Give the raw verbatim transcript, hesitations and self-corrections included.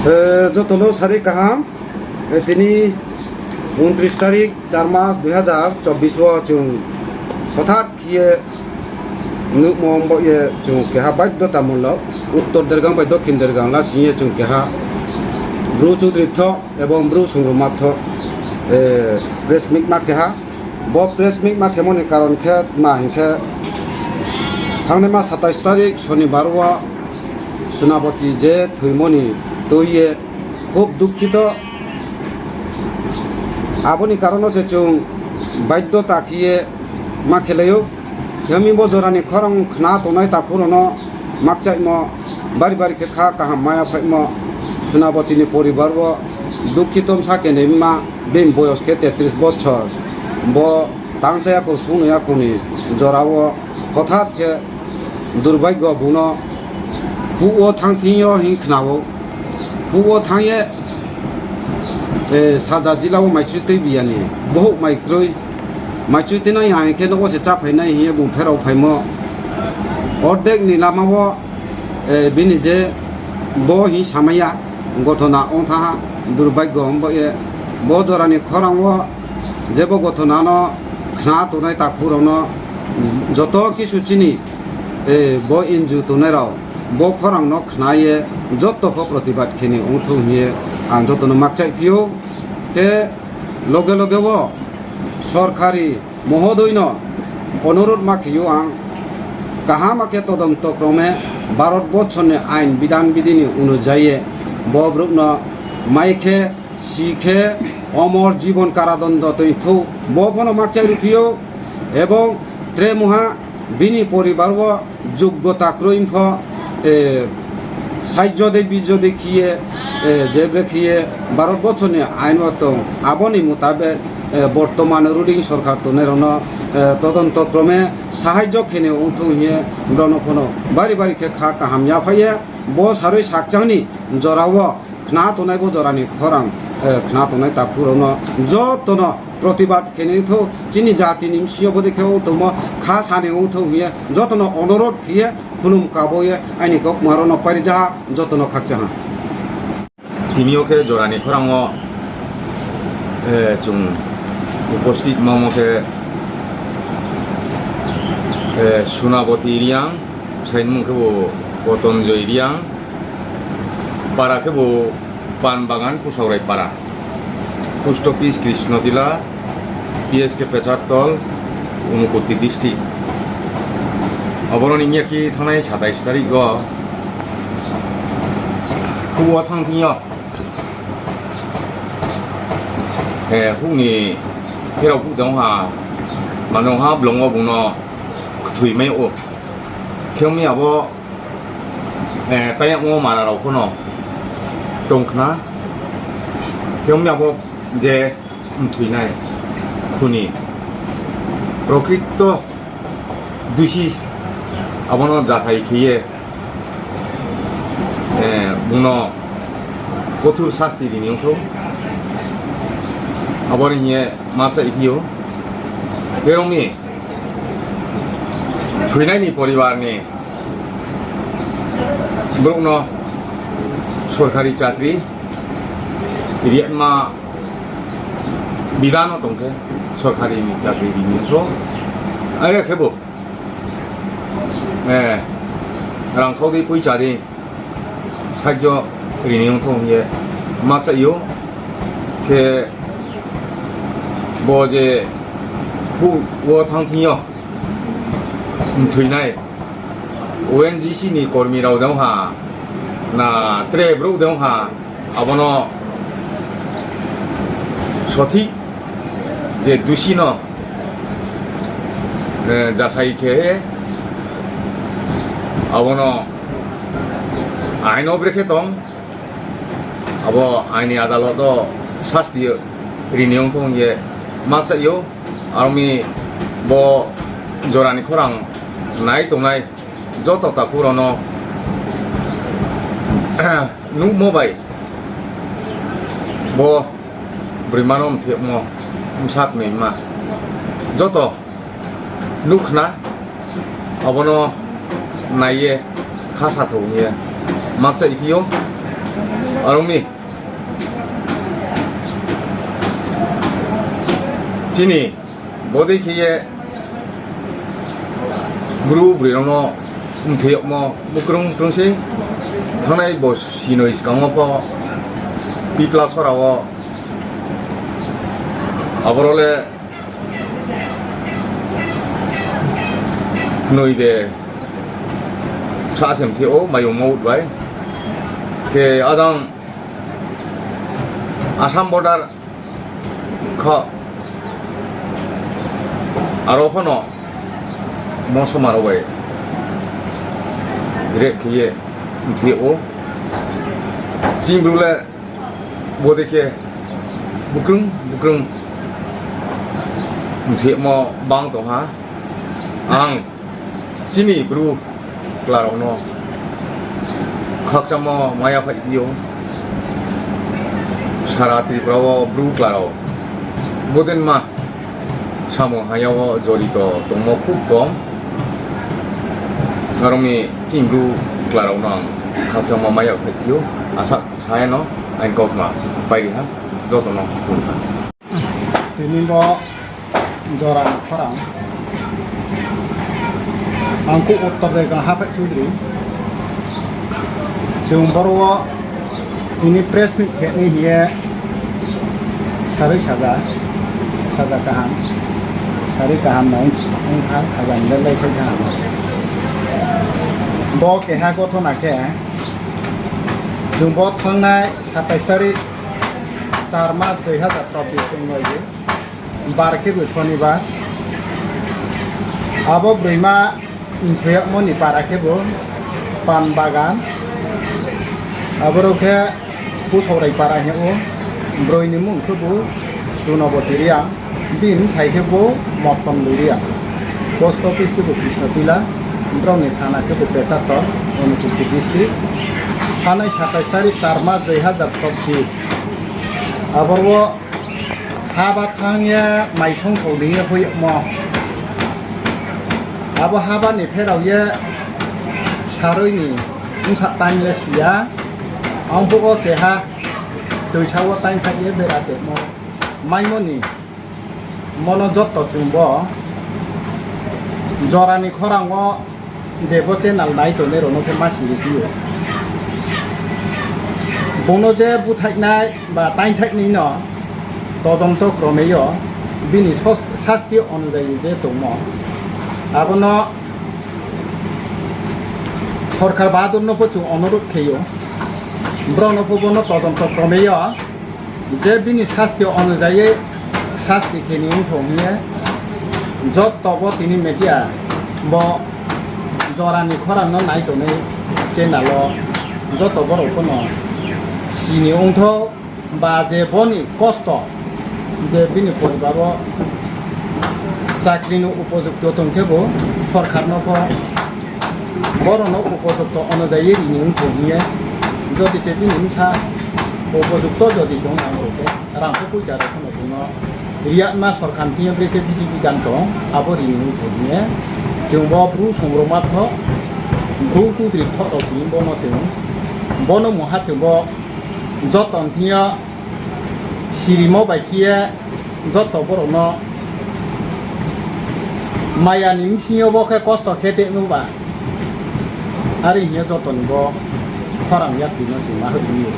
Eh, joto no sari kaham. Eh, tini ঊনত্রিশ তারিখ, চার মাস দুই হাজার চব্বিশ wo chung hothat khe ye nuhmo bo ye chung keha বাধ্যতামূলক, উত্তর দেরগাঁও bai দক্ষিণ Dergaon lasing ye chung keha Bru Choudri tho ebong Bru Songrongma tho, eh, press meet ma keha. Bo press meet ma khemo ni karon khe tma hing khe, thangnaima সাতাইশ তারিখ শনিবার wo Sunaboti je thoimo ni tui ye খুব দুঃখিত. Abo ni karon no se chung বাধ্যতা khe ye ma khelai ou. Khe mi bo jora ni khorang khna tongnai takhu rao no makchaihmo, bari bari khe kha kaham maya phaihmo, Sunaboti ni poribar wo দুঃখিত bsa khe naima, bini বয়স khe তেত্রিশ বছর. Bo tang chaya kho, sung ya kho ni jora wo hothat khe দুর্ভাগ্য bung no phuh wo thanng thing yo hing khna ou. Phuh wo thanng ye, eh, Saja jila wo maichui tui biya ni, bohouh mai kroi. Maichui tui nai ya hing khe nouh wo se cháphai nai hing ye bung pherao phaimo. Ordek ni lama wo, eh, bini je bo hing samai ya, ঘটনা ong thanng ha, দুর্ভাগ্য hing bo ye, bo jora ni khorang wo, je bo ঘটনা no khna tongnai takhu rao no, joto kisu chini, eh, bo NGO tongnai rao, bo khorang no khna ye, joto pho প্রতিবাদ khe ni ong thou hing ye, ang joto no makchaih phi ou. Khe loge loge wo সরকারি মহোদয় no অনুরোধ ma khe ou ang, kaham khe তদন্ত ক্রমে ভারতবর্ষ ni আইন বিধান বিধি ni অনুযায়ী bo brouh no mai khe, si khe, অমর জীবন কারাদণ্ড toing thou, bo pho no makchaih ruhphi ou, এবং tre mungha bini পরিবার wo যোগ্যতা kroi pho, eh, সাহায্য de bijjo de khe ye, eh, je bre khe ye Bharatvarsha ni আইন wo tong, abo ni মোতাবেক, eh, বর্তমান ruling সরকার tongnai rao no, eh, তদন্ত ক্রমে সাহায্য khe ni ong thou hing ye, brao no pho no bari bari khe kha kaham ya phai ye, bo sarui sakchang ni jora wo khna tongnai bo jora ni khorang, eh, khna tongnai takhu rao no joto no প্রতিবাদ khe ni ong thou, chini jati ni bsing yo bodei khe ong tongmo kha sa ni ong thou hing ye joto no অনুরোধ khe ye, khulum kabo ye aini kaukma rao no pairi ja ha, joto no khakchang ha. Tini yo khe jora ni khorang wo, eh, chung উপস্থিত mamo khe, eh, Sunaboti Reang, bsai ni mung khebu Kotonjoy Reang, para khebu Panbagan Kusaurai para, post office Krishnotila, P S K Pechartol, Unakoti district. Aboro ni ya khe thanngnai সাতাইশ তারিখ wo phuh wo thanng thing yo, eh, phuh ni pherao phuh de ong ha, mane ong ha blong wo bung no kthoi mai ou. Khe ong mi abo, eh, taiyamo mara rao pho no tong khna. Khe ong mi abo je mthoinai khuni প্রকৃত দুষী, abo no jasai khe ye, eh, bung no কঠোর শাস্তি ri ni ong thou. Abo ni hing ye makchaih phi ou. Berong ni thoinai ni পরিবার ni brouh no সরকারি চাকরি ri ma বিধান no tong khe সরকারি ni চাকরি ri ni ong thou. Are khebu, eh, rangkhau dei poicha dei সাহায্য ri ni ong thou hing ye makchaih ou. Khe bo je phuh wo thanng thing yo mthoinai O N G C ni কর্মী rao de ong ha, na tre brouh de ong ha, abo no সঠিক je দুষী no, eh, jasai khe, abo no ain wo brekhe tong, abo ain ni আদালত wo শাস্তি ri ni ong thou hing ye makchaih ou. Aro mi bo jora ni khorang nai tongnai joto takhu rao no nuhmo bai bo broima no mthemo, bsa knoima joto nuh khna, abo no nai ye kha sa thou hing ye makchaih phi ou. Are ong mi, chini bodei khe ye Bru broi rao no mthoi yagmo mukrung krung sei. Thanngnai bo sinoi skang wo pho Pipla sora wo aboro le noi de sa se mthoi ou, mayungmo bai. Khe ajang Assam border kha, aro phano mosoma rao bai rape khe ye mthoi ou. Chini Bru le bodei khe bukrung bukrung mthoi yagmo bang tong ha. Ang chini Bru chla rao no khakchangmo mai ya phaiphi ou. Sara Tripura wo Bru chla rao bodei ma samung hamya wo jorito tongmo khub kom. Are ong mi chini Bru chla rao no ang khakchangmo mai ya phaiphi ou. Asa sa ye no aini kautma pai ri ha, joto no khum ha. Tini bo jora ni khorang. Ang khe Uttar Debgang Haphaih Chudri. Chung boro wo tini press meet khe nai hing ye sarui saja, saja kaham, sarui kaham no ong kha, saja ni le lai thai kaham. Bo keha gothona khe, chung bo thanngnai satais tarik, char mas dui hazar chobbish chung noi di. Bar khebu Sonibar. Abo broima mthoi yagmo ni para khebu Pan Bagan. Aboro khe Pusaurai para hing ou. Broi ni mung khebu Sunoboti Reang. Bini bsai khebu Moton Reang. Post office khebu Krishna Tila. Brao ni thana khebu Pecharthal, Unakoti district. Thanngnai satais tarik, char mas dui hazar chobbish. Aboro wo haba thanng ye maisong sou ni ye hoih yagmo. Abo haba ni pherao ye sarui ni bsa tang le si ya. Ang phuh wo keha toisa wo tang thaih ye bera tongmo. Maimo ni mono joto chung bo jora ni khorang wo je bo channel nai tongnai rao no khe ma siri phi ou. Bung no je búthaihnai ba taingthaihnai no todonto krome yo bini sas-, sasti onujayi je tongmo, abo no sorkar bahadur no pho chung onurodh khe ou. Brao no pho bo no todonto krome yo je bini sasti onujayi sasti khe ni ongthou hing ye joto bo tini media bo jora ni khorang no nai tongnai channel wo joto borao pho no sini ongthou ba je bo ni kosto je bini poribar wo chakri no upojukto tong khebu sorkar no pho boro no upojukto onujayi ri ni ongthou hing ye, jodi se bini bsa upojukto jodi se ong tong khe, rang khe poicha rao pho no bung no ri yagma sorkar thing yo brekhe bidhi bidhan tong abo ri ni ongthou hing ye, chung bo Bru songrongma thoh, Bru chudri thoh rao tini bo no chung, bo no mungha chung bo joto ni thing yo sirimo bai khe ye joto borao no maya ni bsing yo bo khe kosto khe tongmo ba. Are hing ye joto ni bo khorang yapri no chung ma hoih ou.